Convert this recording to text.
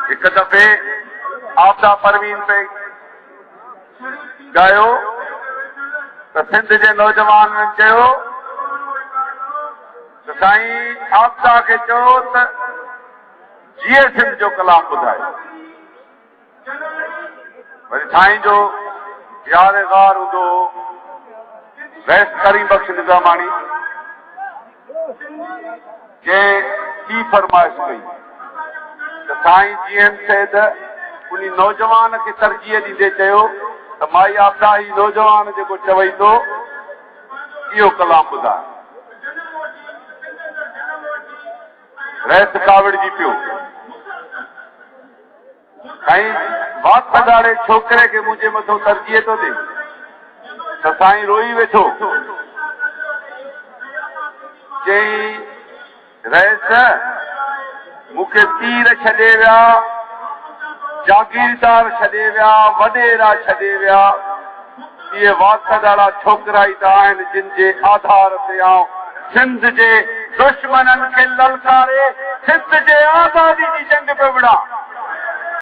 هڪ دفعي عابده پروين پئي ڳايو ته سنڌ جي نوجوانن چيو ته سائين عابده کي چئو ته جيئي سنڌ جو ڪلام ٻڌائي. وري سائين جو يار غار هوندو هو رئيس ڪريم بخش نظاماڻي جنهن ٻي فرمائش ڪئي ته سائين جي ايم سيد انهي نوجوان کي ترجيح ڏيندي چيو ته مائي عابده هي نوجوان جيڪو چوي ٿو اهو ڪلام ٻڌاء. رئيس ڪاوڙجي پيو. سائين وات ڳاڙي ڇوڪري کي منهنجي مٿو ترجيح ٿو ڏي ته سائين روئي ويٺو. چيائين رئيس مون کي پير ڇڏي ويا، جاگيردار ڇڏي ويا، وڏيرا ڇڏي ويا، اهي وات ڳاڙا ڇوڪرا ئي ته آهن جن جي آڌار تي آئون سنڌ جي دشمنن کي للڪاري سنڌ جي آزادي جي جنگ پيو وڙهان.